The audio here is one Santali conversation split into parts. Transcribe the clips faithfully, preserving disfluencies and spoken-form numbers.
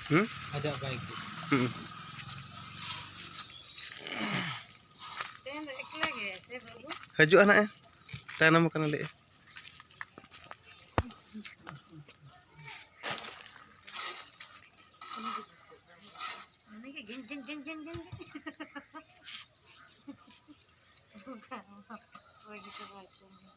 ᱦᱩᱸ? ᱟᱡᱟᱜ ᱵᱟᱭᱤᱠ ᱜᱮ᱾ ᱦᱩᱸ᱾ ᱛᱮᱦᱮᱧ ᱫᱚ ᱮᱠᱞᱟ ᱜᱮ ᱥᱮ ᱵᱟᱹᱵᱩ? ᱦᱤᱡᱩᱜᱼᱟ ᱱᱟᱜ ᱮ᱾ ᱛᱟᱭᱱᱚᱢ ᱟᱠᱟᱱᱟ ᱞᱟᱹᱭᱮᱫᱼᱟ᱾ ᱩᱱᱤ ᱜᱮ ᱜᱮᱧ, ᱜᱮᱧ, ᱜᱮᱧ, ᱜᱮᱧ, ᱜᱮᱧ᱾ ᱚᱠᱚᱭ ᱜᱮ ᱪᱟᱵᱟ ᱦᱚᱪᱚ ᱢᱮᱭᱟ᱾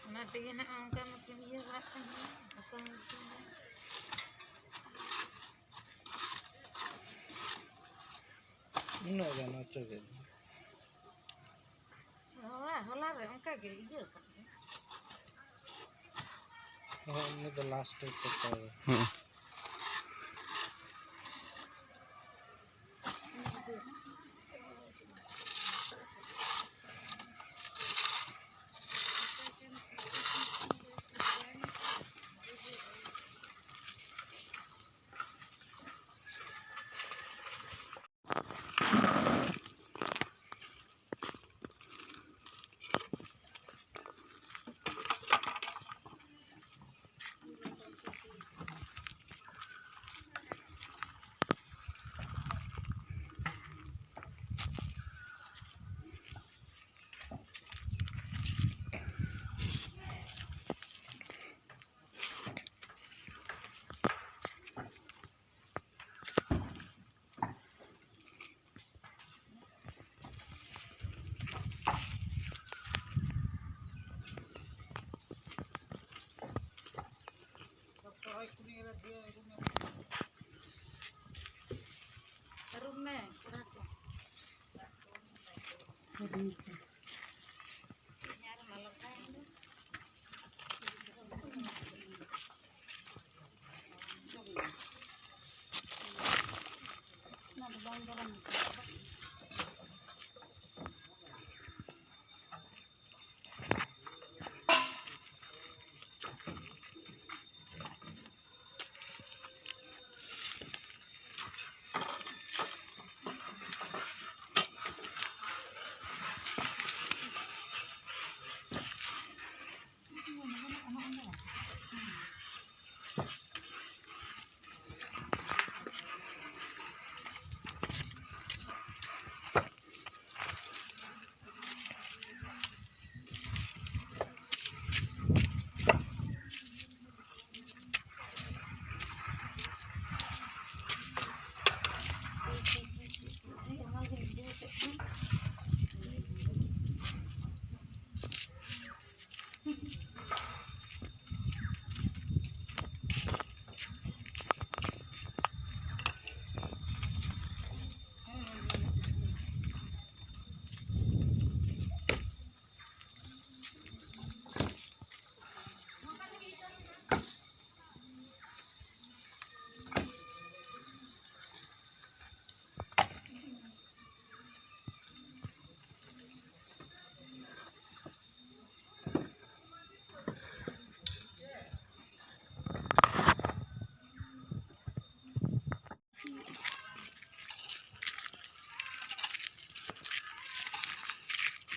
ᱚᱱᱟ ᱛᱮᱜᱮ ᱱᱟᱜ ᱚᱱᱠᱟ ᱢᱟᱠᱤᱱ ᱤᱭᱟᱹ ᱵᱟᱲᱟᱜ ᱠᱟᱱ ᱜᱮᱭᱟ, ᱚᱠᱟ ᱢᱟᱠᱤᱱ ᱫᱚ᱾ ᱩᱱᱟᱹᱜ ᱜᱟᱱ ᱚᱪᱚᱜᱮᱫ ᱫᱚ᱾ ᱦᱚᱞᱟ, ᱦᱚᱞᱟ ᱨᱮ ᱚᱱᱠᱟ ᱜᱮ ᱤᱭᱟᱹ ᱠᱟᱱ ᱜᱮᱭᱟ᱾ ᱦᱚᱸ, ᱩᱱᱤ ᱫᱚ ᱞᱟᱥᱴ ᱨᱮ ᱴᱚᱯᱟᱨ᱾ ᱦᱩᱸ᱾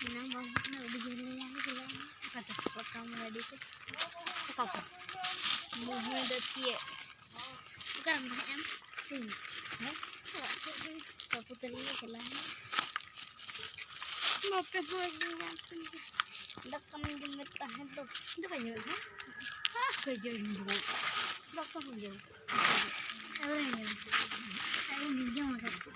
ᱮᱱᱟᱝ ᱵᱟᱹᱦᱩ ᱛᱟᱹᱠᱤᱱ ᱟᱹᱰᱤ ᱡᱷᱟᱹᱞ ᱞᱮ ᱧᱟᱢ ᱠᱮᱫᱟ᱾ ᱚᱠᱟᱛᱮ? ᱯᱚᱴᱚᱢ ᱜᱟᱹᱰᱤ ᱛᱮ᱾ ᱚᱠᱟ ᱠᱚ? ᱢᱩᱦᱤ ᱫᱚ ᱪᱮᱫ? ᱚᱠᱟᱨᱮᱢ ᱛᱟᱦᱮᱸ ᱟᱢ? ᱦᱮᱸ? ᱚᱲᱟᱜ ᱥᱮᱫ ᱨᱮ᱾ ᱵᱟᱹᱵᱩ ᱛᱟᱹᱞᱤᱧ ᱞᱮ ᱪᱟᱞᱟᱣᱮᱱᱟ᱾ ᱱᱚᱛᱮ ᱦᱚᱸ ᱟᱹᱰᱤ ᱟᱸᱴ ᱫᱟᱠᱟᱢ ᱡᱚᱢᱮᱫ ᱛᱟᱦᱮᱸ ᱫᱚ᱾ ᱫᱟᱠᱟᱧ ᱡᱚᱢᱮᱫ ᱛᱟᱦᱮᱸ? ᱦᱮᱸ, ᱠᱷᱟᱹᱡᱟᱹᱲᱤᱧ ᱡᱚᱢᱮᱫ ᱛᱟᱦᱮᱸ᱾ ᱫᱟᱠᱟ ᱦᱚᱸᱧ ᱡᱚᱢ ᱠᱮᱫᱟ᱾ ᱟᱹᱣᱨᱤᱧ ᱡᱚᱢ ᱠᱮᱫᱟ᱾ ᱟᱹᱣᱨᱤᱧ ᱡᱚᱢ ᱠᱮᱫᱟ᱾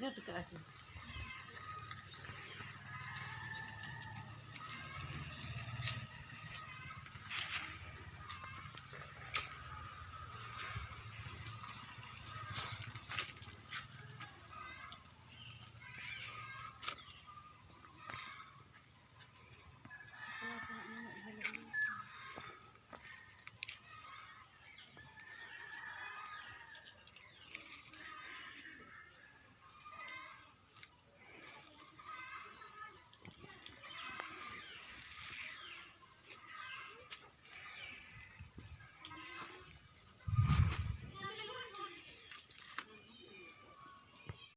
ᱡᱩᱛ ᱠᱟᱜᱼᱟ ᱠᱚ᱾